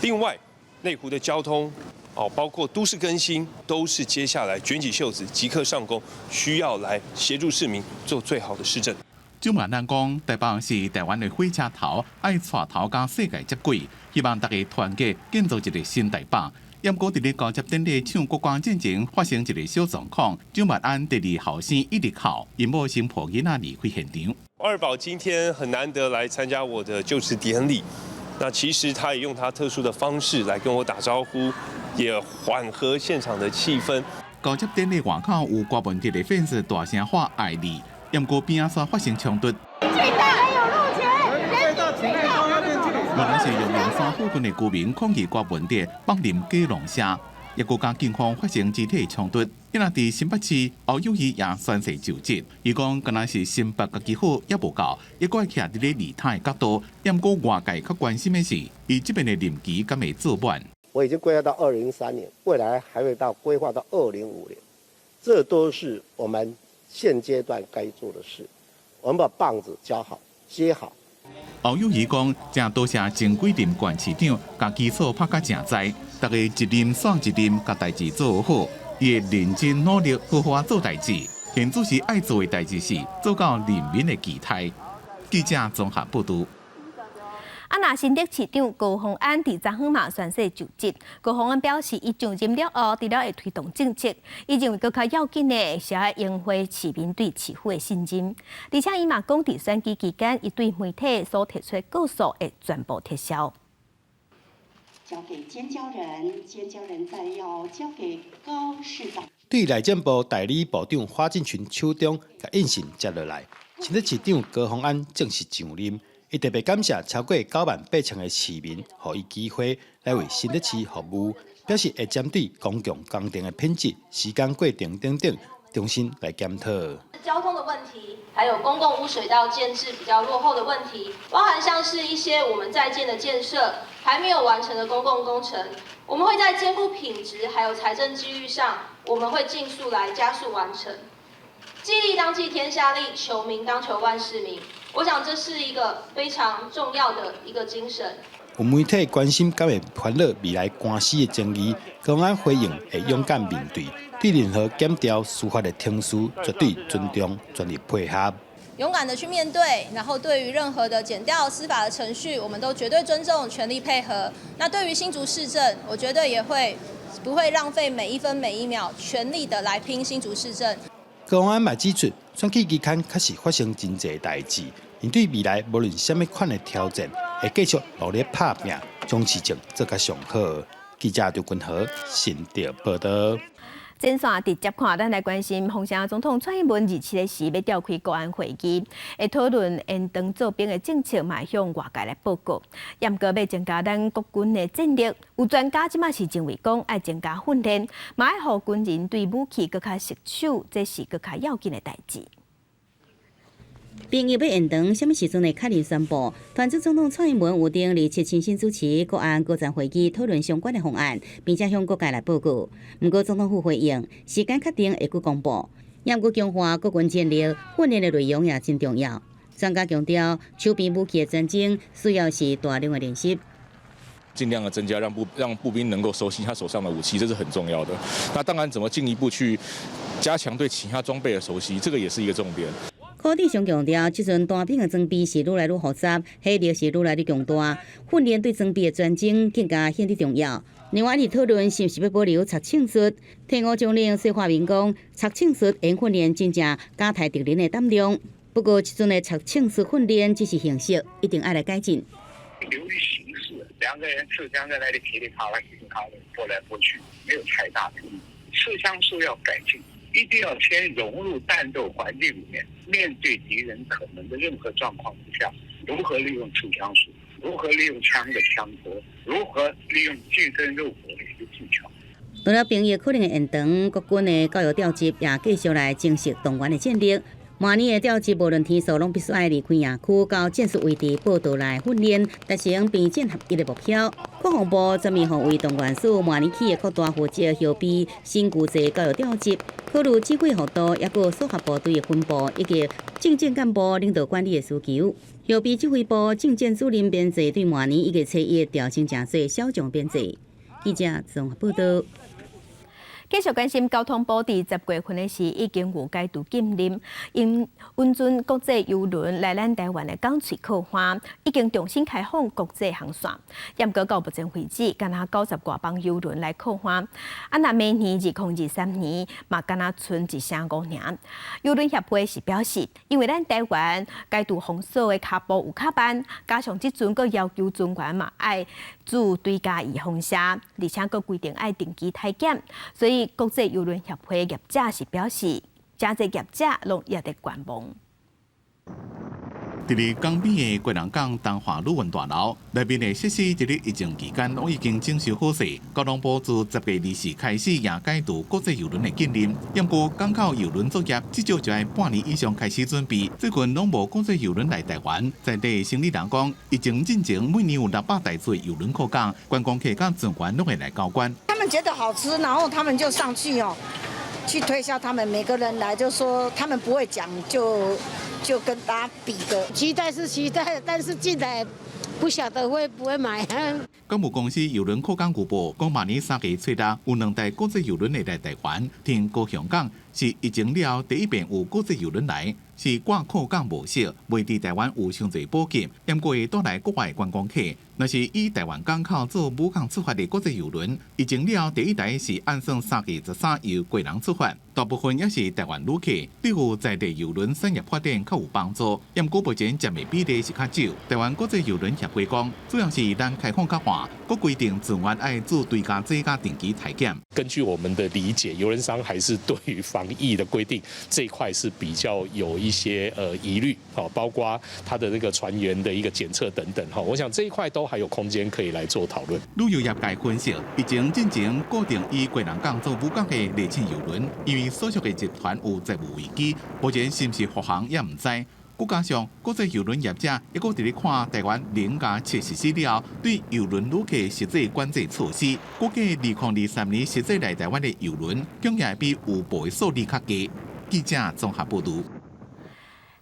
另外，內湖的交通，哦，包括都市更新，都是接下來捲起袖子即刻上工，需要來協助市民做最好的市政。蔣萬安講，台北是台灣的火車頭，愛帶頭佮世界接軌，希望大家團結建造一个新台北。毋過佇咧交接典禮唱國歌進前發生一个小狀況，蔣萬安第二後生一直哭，𪜶某先抱囡仔離開現場。二寶今天很難得來參加我的就職典禮，那其實他也用他特殊的方式來跟我打招呼，也緩和現場的氣氛。交接典禮外口有郭文哲的粉絲大聲喊愛你，毋過邊仔煞發生衝突。原來是陽明山附近的居民抗議郭文哲放任假龍蝦，抑閣佮警方發生肢體衝突。今仔佇新北市，侯友宜也宣誓就職。伊講，敢若是新北家己好，猶無夠，抑閣愛徛佇咧利他的角度。毋過外界較關心的是，伊這擺的任期敢會做滿？我已經規劃到2030年，未來還會到規劃到2050年，這都是我們現階段該做的事。我們把棒子交好，接好。侯友宜講，誠多謝前幾任縣市長，共基礎拍甲誠濟，逐家一任煞一任，共代誌做好，伊會認真努力，好好做代誌。現主時愛做的代誌是做到人民的期待。記者綜合報導。啊，若新竹市長高虹安佇昨昏嘛宣誓就職。高虹安表示，伊上任了後，除了會推動政策，伊認為閣較要緊的是愛贏回市民對市府的信任。而且伊嘛講，佇選舉期間，伊對媒體所提出的告訴會全部撤銷。交給監交人，監交人再要交給高市長。對內政部代理部長花敬群手中，共印信接落來，新竹市長高虹安正式上任。伊特別感謝超過9萬8千个市民，予伊機會來為新竹市服務，表示會針對公共工程的品質、時間過程等等，重新來檢討。交通的問題，還有公共污水道建置比較落後的問題，包含像是一些我們在建的建設還沒有完成的公共工程，我們會在兼顧品質還有財政紀律上，我們會盡速來加速完成。計利當計天下利，求名當求萬世名。我想這是一個非常重要的一個精神。有媒體關心敢會煩惱未來官司的爭議，高虹安回應會勇敢面對，對任何檢調司法的程序絕對尊重，全力配合。勇敢的去面對，然後對於任何的檢調司法的程序，我們都絕對尊重，全力配合。那對於新竹市政，我絕對也會不會浪費每一分每一秒，全力的來拼新竹市政。高虹安嘛指出，選舉期間確實發生真濟代誌，面對未來無論啥物款的挑戰，會繼續努力拍拚，將市政做較上好。記者劉君和新竹報導。前線直接看，咱來關心，風聲總統蔡英文27日時欲召開國安會議，會討論延長做兵的政策，嘛會向外界來報告。毋過欲增加咱國軍的戰力，有專家這馬是認為講，愛增加訓練，嘛愛予軍人對武器閣較熟手，這是閣較要緊的代誌。兵役欲延長，啥物時陣會確認宣布？團結總統蔡英文預定27親身主持國安高層會議，討論相關的方案，並且向各界來報告。毋過總統府回應，時間確定會閣公布。毋過強化國軍戰力，訓練的內容也真重要。專家強調，手邊武器的專精需要是大量的練習。盡量的增加，讓步兵能夠熟悉他手上的武器，這是很重要的。那當然，怎麼進一步去加強對其他裝備的熟悉，這個也是一個重點。柯志祥強調，這陣單兵的裝備是愈來愈複雜，火力是愈來愈強大，訓練對裝備的專精更加顯得重要。另外，佇討論是毋是欲保留拆槍術，退伍將領謝化民講，拆槍術用訓練真正加大敵人的膽量。不過，這陣的拆槍術訓練只是形式，一定愛來改進。流於形式，兩個人刺槍在那裡噼里啪啦、噼里啪啦撥來撥去，沒有太大的意義。刺槍術要改進。一定要先融入戰鬥環境裡面，面對敵人可能的任何狀況之下，如何利用刺槍術，如何利用槍的槍托，如何利用近身肉搏的一個技巧。除了兵役可能會延長，國軍的教育調集也繼續來增設動員的戰力。明年的調集無論天數，攏必須愛離開營區到戰術位置報到來訓練，達成兵戰合一的目標。國防部專門予為動員署明年起會擴大負責後備新舊制教育調集，考慮指揮幅度，抑閣綜合部隊的分布以及政戰幹部領導管理的需求。後備指揮部政戰主任編制對明年以及初一調整成做小將編制。記者綜合報道。繼續關心交通部佇10月份的時已經有解除禁令，因允准國際郵輪來咱台灣的港喙靠岸，已經重新開放國際航線。毋過到目前為止，干焦90外班郵輪來靠岸。啊，若明年2023年嘛，干焦賰1成5爾。郵輪協會是表示，因為咱台灣解除封鎖的跤步有較慢，加上這陣閣要求船員嘛愛注追加預防射，而且閣規定愛定期體檢，所以國際郵輪協會業者是表示，誠濟業者攏猶佇觀望。佇咧江邊的基隆港東華旅運大樓內面的設施，佇咧疫情期間攏已經整修好勢。交通部自10月24開始也解除國際郵輪的禁令，毋過港口郵輪作業至少就愛半年以上開始準備。最近攏無國際郵輪來台灣，在地生理人講，疫情進前每年有600台次郵輪靠港，觀光客佮船員攏會來交關。他們覺得好吃，然後他們就上去哦，去推銷。他們每個人來就說他們不會講，就跟大家比個。期待是期待，但是進來不曉得會不會買。港務公司郵輪靠港預報，講明年3月初六有兩台國際郵輪會來台灣，停高雄港，是疫情了後第一遍有國際郵輪來，是掛靠港模式，袂佇台灣有傷濟補給，毋過會帶來國外觀光客。若是以台灣港口做母港出發的國際郵輪，疫情了後第一台是按算3月13由基隆出發，大部分也是台灣旅客，對於在地郵輪產業發展較有幫助。毋過目前佔的比例是較少。台灣國際郵輪協會講，主要是咱開放較緩，閣規定船員愛做追加劑佮定期體檢。根據我們的理解，郵輪商還是對於防疫的規定這一塊是比較有一些疑慮，包括他的那個船員的一個檢測等等，我想這一塊都還有空間可以來做討論。旅遊業界分析，疫情進前固定以基隆港做母港的麗清郵輪，因為所屬的集團有債務危機，目前是毋是復航也毋知。閣加上國際郵輪業者抑閣佇咧看台灣0+7實施了後，對郵輪旅客實際管制措施，估計2023年實際來台灣的郵輪，恐也比預報的數字較低。記者綜合報導。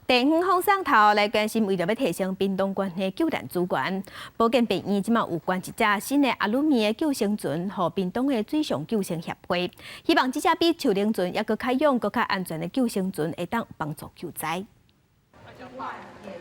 地方放送頭來關心，為著欲提升屏東縣的救難資源，保健病院這馬有捐一隻新的阿魯米的救生船，予屏東的水上救生協會，希望這隻比樹奶船猶閣較勇、閣較安全的救生船，會當幫助救災。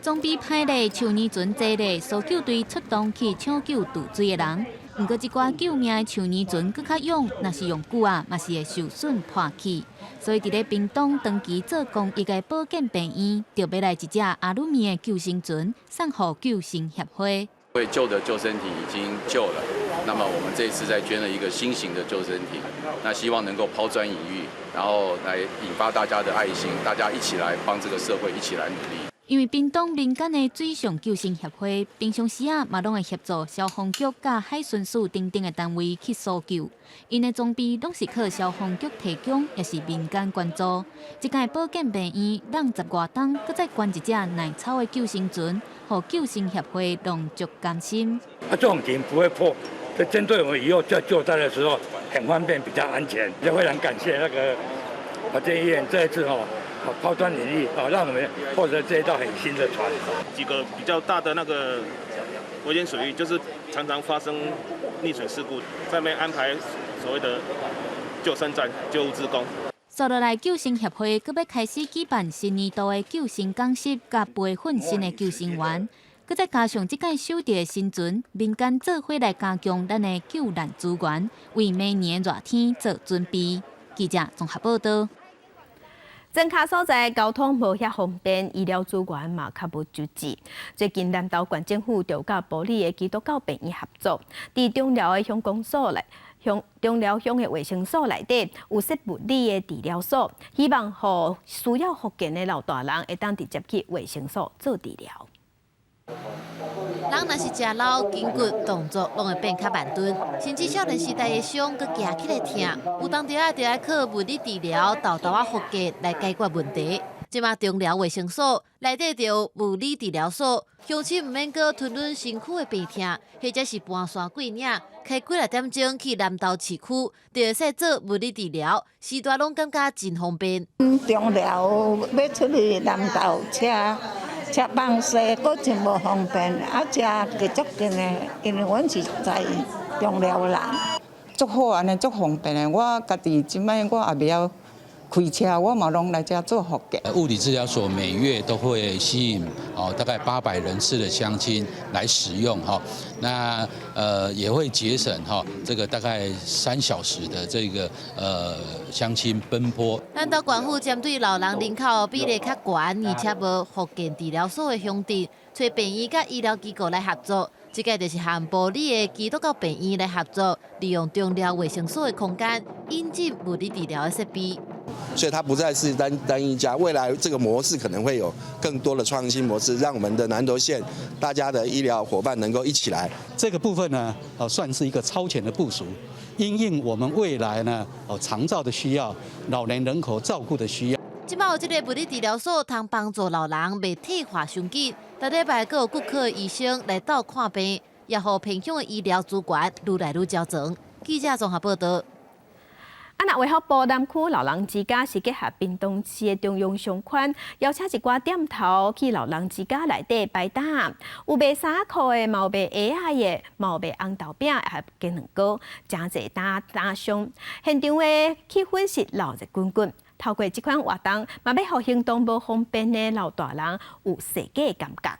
裝備歹咧，樹奶船濟咧，搜救隊出動去搶救墜水的人。毋過，這寡救命的樹奶船閣較勇，若是用久啊，嘛是會受損破去。所以，佇咧屏東長期做公益的保健病院，就買來一隻阿魯米的救生船，送予救生協會。因為舊的救生艇已經舊了，那麼我們這次再捐了一個新型的救生艇，那希望能夠拋磚引玉，然後來引發大家的愛心，大家一起來幫這個社會，一起來努力。因為屏東民間的水上救生協會，平常時啊嘛攏會協助消防局佮海巡署等等的單位去搜救，𪜶的裝備攏是靠消防局提供，抑是民間捐助。這間保健病院攏10外冬，閣再捐一隻耐操的救生船，予救生協會攏足甘心。啊，這種艇不會破，就針對我們以後在救災的時候很方便，比較安全。就非常感謝那個保健醫院這一次哦。拋磚引玉，哦，讓我們獲得這一道很新的船。幾個比較大的那個危險水域，就是常常發生溺水事故，在那邊安排所謂的救生站、救護志工。接落來，救生協會閣欲開始舉辦新年度的救生講習，佮培訓新的救生員，閣再加上這擺收著的新船，民間做伙來加強咱的救難資源，為明年熱天做準備。記者綜合報道。莊跤所在交通無遐方便，醫療資源嘛較無周濟。最近南投縣政府就佮埔里的基督教病院合作，佇中寮的鄉公所內，鄉中寮鄉的衛生所內底有設物理的治療所，希望予需要復健的老大人會當直接去衛生所做治療。人若是食老，筋骨動作攏會變較慢鈍，甚至少年時代的傷，閣行起來疼。有當時仔就愛靠物理治療、沓沓仔復健來解決問題。這馬中寮衛生所內底就有物理治療所，鄉親毋免閣吞忍身軀的病痛，或者是盤山過嶺，開幾仔點鐘去南投市區，就會使做物理治療，序大攏感覺真方便。中寮欲出去南投車車放西，閣真無方便，啊，遮閣足近的，因為阮是在中寮人。足好按呢，足方便的。我家己這擺我也袂曉開車，我嘛攏來遮做復健。物理治療所每月都會吸引哦大概800人次的鄉親來使用哈，那也會節省哈這個大概3小時的這個鄉親奔波。南投縣府針對老人人口比例較懸，而且無復健治療所的鄉鎮，揣病院佮醫療機構來合作。這個就是和埔里的基督教病院來合作，利用中寮衛生所的空間，引進物理治療的設備。所以它不再是單單一家，未來這個模式可能會有更多的創新模式，讓我們的南投縣大家的醫療夥伴能夠一起來。這個部分呢，算是一個超前的部署，因應我們未來呢，長照的需要，老年人口照顧的需要。這擺有這个物理治療所，通幫助老人袂退化傷緊。逐禮拜閣有骨科醫生來鬥看病，也予偏鄉的醫療資源愈來愈焦全。記者綜合報道。啊，若衛福部南區老人之家是結合屏東市的中央商圈，邀請一寡店頭去老人之家內底擺檔，有賣衫褲的，嘛有賣鞋仔的，嘛有賣紅豆餅，還有雞卵糕，誠濟攤攤商，現場的氣氛是鬧熱滾滾。透過這款活動，嘛欲予行動無方便的老大人有踅街的感覺。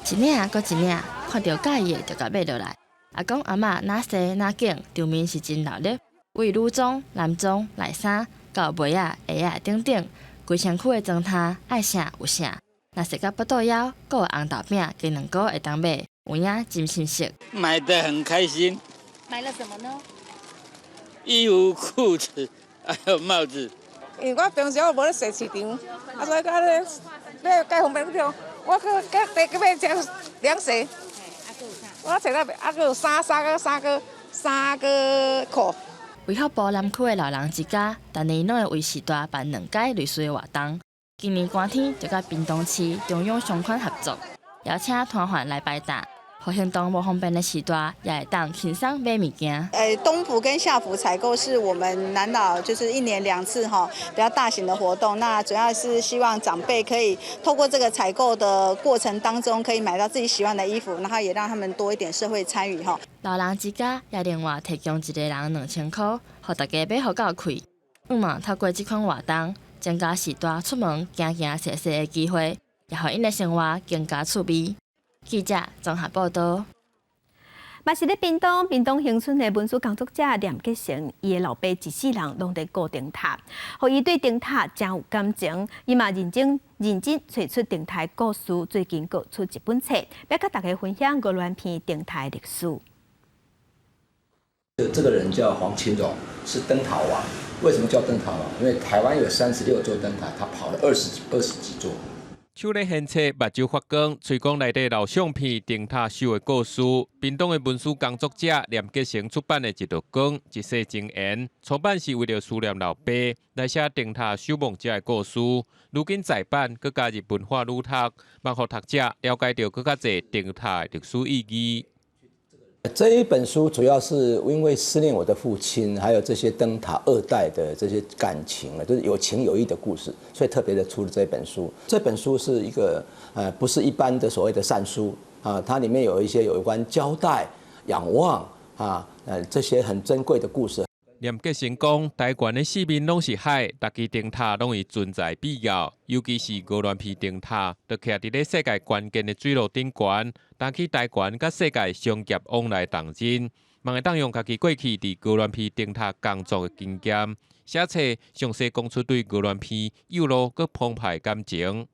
一領閣一領，看著佮意的就共買落來。阿公阿嬤若踅若揀，場面是真鬧熱。為女裝、男裝、內衫到襪仔、鞋仔等等，規身軀的裝攤愛啥有啥。若踅到腹肚枵，閣有紅豆餅、雞卵糕會當買，有影真新鮮。買得很開心。買了什麼呢？衣服、褲子，還有帽子。因為我平常無咧踅市場，啊，所以講咧買較方便點。我去去去買這涼鞋。我揣到啊，閣有衫三個三個三個褲。衛福部南區的老人之家，逐年攏會為序大辦兩屆類似的活動。今年寒天就佮屏東市中央商圈合作，邀請攤販來擺檔，予行動無方便的序大也會當輕鬆買物件。冬服跟夏服採購是我們南老就是一年兩次哈比較大型的活動。那主要是希望長輩可以透過這個採購的過程當中，可以買到自己喜歡的衣服，然後也讓他們多一點社會參與哈。老人之家也另外提供一個人2000箍，予大家買予夠氣。向望透過這款活動，增加序大出門行行踅踅的機會，也予𪜶的生活更加趣味。記者綜合報道。嘛是咧屏東，屏東恆春的文史工作者連結成，伊的老爸一世人攏佇顧燈塔，予伊對燈塔誠有感情。伊嘛認真認真揣出燈塔故事，最近閣出一本冊，欲佮大家分享鵝鑾鼻燈塔的歷史。這個人叫黃清榮，是燈塔王。為什麼叫燈塔王？因為台灣有36座燈塔，他跑了二十幾座。手咧掀冊，目睭發光，喙講內底老相片燈塔守的故事。屏東的文史工作者連結成出版的《一道光一世情緣》，初版是為著思念老爸來寫燈塔守望者的故事。如今再版，閣加入文化旅讀，望予讀者了解著閣較濟燈塔的歷史意義。這一本書主要是因為思念我的父親，還有這些燈塔二代的這些感情啊，就是有情有義的故事，所以特別的出了這本書。這本書是一個不是一般的所謂的善書啊，它裡面有一些有關交代、仰望啊，這些很珍貴的故事。連結成講，台灣的四面攏是海，逐支燈塔攏有存在必要，尤其是鵝鑾鼻燈塔，就徛佇咧世界關鍵的水路頂懸，擔起台灣佮世界商業往來重任，嘛會當用家己過去佇鵝鑾鼻燈塔工作的經驗，寫冊詳細講出對鵝鑾鼻幼路閣澎湃感情。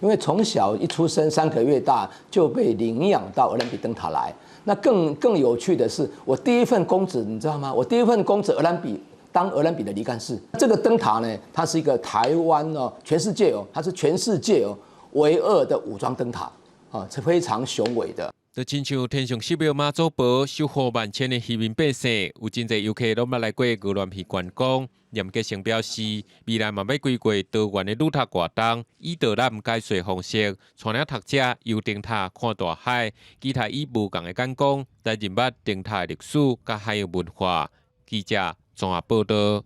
因為從小一出生3個月大就被領養到鵝鑾鼻燈塔來。那更有趣的是，我第一份工職你知道嗎？我第一份工職鵝鑾鼻當鵝鑾鼻的理幹事。這個燈塔呢，它是一個台灣哦，全世界哦，它是全世界哦唯二的武裝燈塔啊，是非常雄偉的。就親像天上神廟媽祖婆守護萬千的漁民百姓，有真濟遊客攏捌來過鵝鑾鼻觀光。嚴潔成表示，未來嘛欲規劃多元的旅讀活動，以導覽解說方式，帶領讀者遊燈塔看大海，期待以無仝的眼光來認捌燈塔的歷史佮海洋文化。記者綜合報導。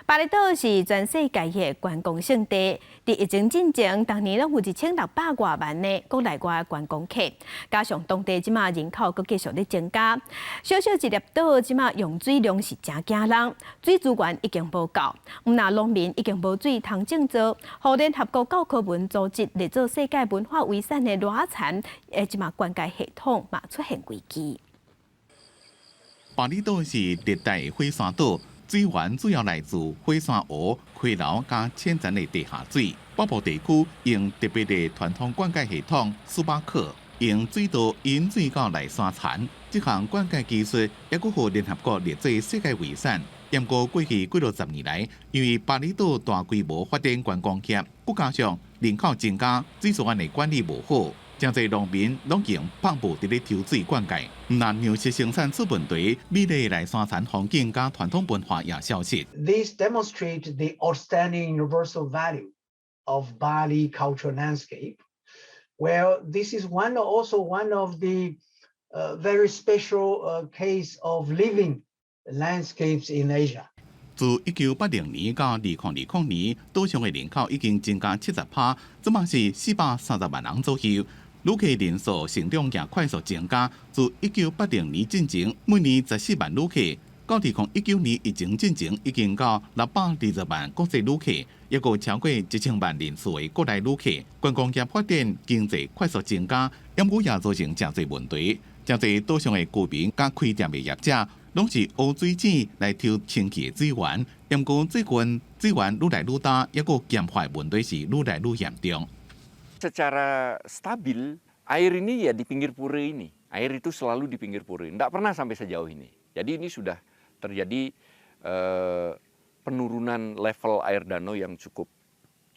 巴厘島是全世界的觀光勝地，佇疫情進前，逐年攏有1600外萬的國內外觀光客，加上當地這馬人口閣繼續咧增加，小小一粒島這馬用水量是誠驚人，水資源已經無夠，毋但農民已經無水通種作，予聯合國教科文組織列做世界文化遺產的熱田，這馬灌溉系統嘛出現危機。巴厘島是熱帶火山島。水源主要來自火山湖、溪流佮淺層的地下水。北部地區用特別的傳統灌溉系統蘇巴克，用水道引水到內山田。這項灌溉技術猶閣予聯合國列做世界遺產。毋過過去幾落十年來，因為巴厘島大規模發展觀光業，閣加上人口增加，水資源的管理無好。誠濟農民攏用泵浦佇咧抽水灌溉，毋但糧食生產出問題，美麗的麗山田風景佮傳統文化也消失。 This demonstrates the outstanding universal value of Bali cultural landscape. Well, this is also one of the very special case of living landscapes in Asia. 自1980年到2020年，島上的人口已經增加70%，這馬是430萬人左右。旅客人數成長也快速增加，自1980年進前，每年14萬旅客，到2019年疫情進前已經到620萬國際旅客，抑閣超過1000萬人次的國內旅客。觀光業發展，經濟快速增加，毋過也造成誠濟問題。誠濟島上的居民佮開店的業者，攏是烏水井來抽清氣的水源。毋過最近水源愈來愈焦，抑閣鹹化問題是愈來愈嚴重。 Secara stabil air ini ya di pinggir pura ini. Air itu selalu di pinggir pura, tidak pernah sampai sejauh ini. Jadi ini sudah terjadi penurunan level air danau yang cukup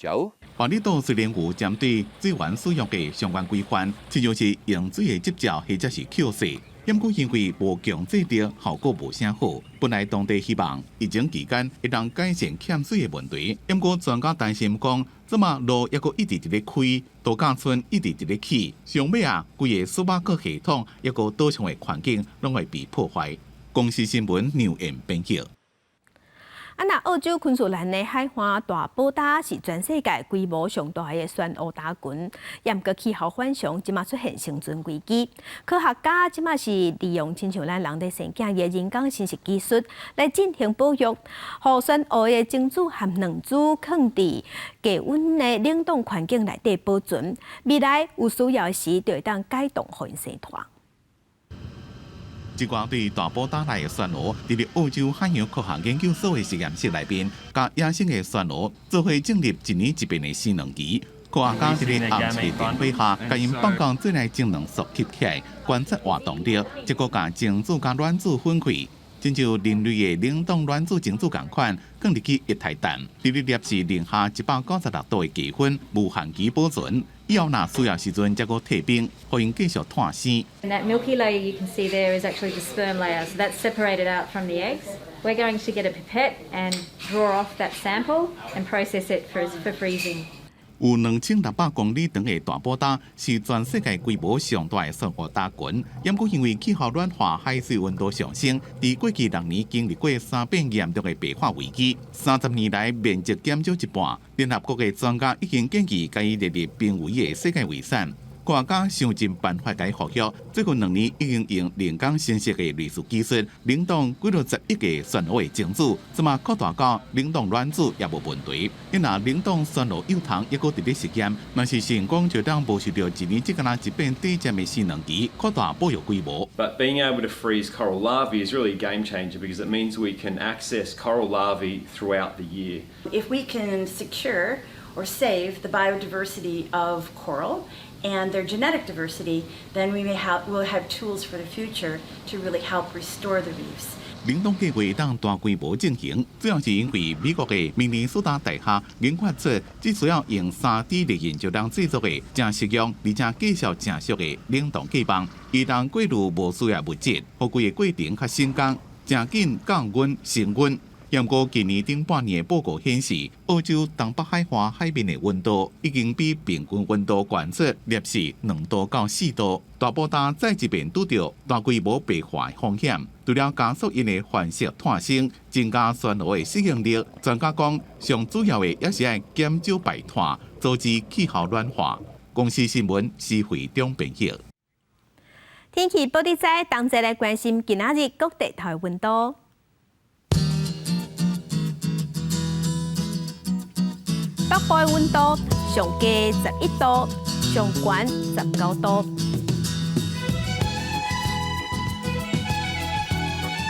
jauh. 巴厘島雖然有針對水源使用的相關規範，親像是用水的執照或者是扣稅，毋過因為無強制力，效果無啥好。本來當地希望疫情期間會當改善欠水的問題，毋過專家擔心講，這馬路猶閣一直佇咧開，度假村一直佇咧起，上尾啊，規個蘇巴克系統抑閣島上的環境攏會被破壞。公視新聞劉燕編輯。啊，若澳洲昆士蘭的海岸大寶島是全世界規模上大的珊瑚礁群，毋過氣候反常，這馬出現生存危機。科學家這馬是利用親像咱人咧生囝的人工生殖技術來進行保育，予珊瑚的精子和卵子囥佇低溫的冷凍環境內底保存，未來有需要時就會當解凍予𪜶生湠。這寡對大寶島內的珊瑚，佇咧澳洲海洋科學研究所的實驗室內面，佮野生的珊瑚做伙進入一年一變的生卵期。科學家佇咧暗色電火下，共𪜶放到水內精卵束翕起來，觀察活動力，結果共精子佮卵子分開，親像人類的冷凍卵子精子仝款，放入去液態氮，佇咧攝氏零下196度的低溫，無限期保存。以後若需要時陣，才閣退冰，予𪜶繼續湠生。 And that milky layer you can see there is actually the sperm layer, so that's separated out from the eggs. We're going to get a pipette and draw off that sample and process it for freezing. 有2600公里長的大寶島是全世界規模上大的珊瑚礁群，毋過因為氣候暖化、海水溫度上升，佇過去6年經歷過三遍嚴重的白化危機，30年來面積減少一半。聯合國的專家已經建議共伊列入瀕危的世界遺產。科學家想盡辦法共伊復育，最近2年已經用人工生殖的類似技術，冷凍幾落十億個珊瑚的精子，這馬擴大到冷凍卵子也無問題。伊若冷凍珊瑚幼蟲，猶閣佇咧實驗，若是成功，就當無受著一年只敢若一遍短暫的生卵期，擴大保育規模。 But being able to freeze coral larvae is really a game changer because it means we can access coral larvae throughout the year. If we can secure or save the biodiversity of coral and their genetic diversity, then we'll have tools for the future to really help restore the reefs. 冷凍計畫當大規模進行，主要是因為美國的明尼蘇達大學研發出只需要用3D 列印就能製作的誠實用而且價數誠俗的冷凍過磅，伊當過濾無需要物質，予規个過程較省工，誠緊降溫升溫。毋過今年頂半年的報告顯示，澳洲東北海岸海面的溫度已經比平均溫度懸出攝氏2度到4度。大埔礁再一遍拄著大規模白化的風險。除了加速𪜶的繁殖湠生，增加珊瑚的適應力，專家講，上主要的也是愛減少排碳，阻止氣候暖化。公視新聞施惠中編譯。天氣報你知，同齊來關心今仔日各地頭的溫度。北部的溫度上低11度，上懸19度。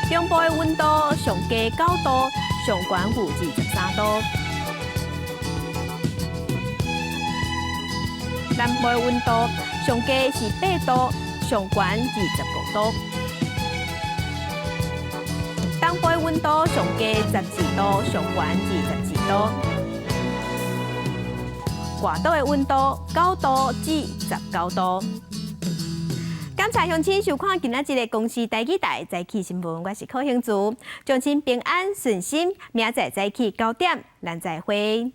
中部的溫度上低9度，上懸有23度。南部的溫度上低是8度，上懸25度。東部的溫度上低12度，上懸22度。外島的溫度9度至19度。感謝鄉親收看今仔日的公視台語台早起新聞，我是柯興慈，祝親平安順心，明仔載早起9點，咱再會。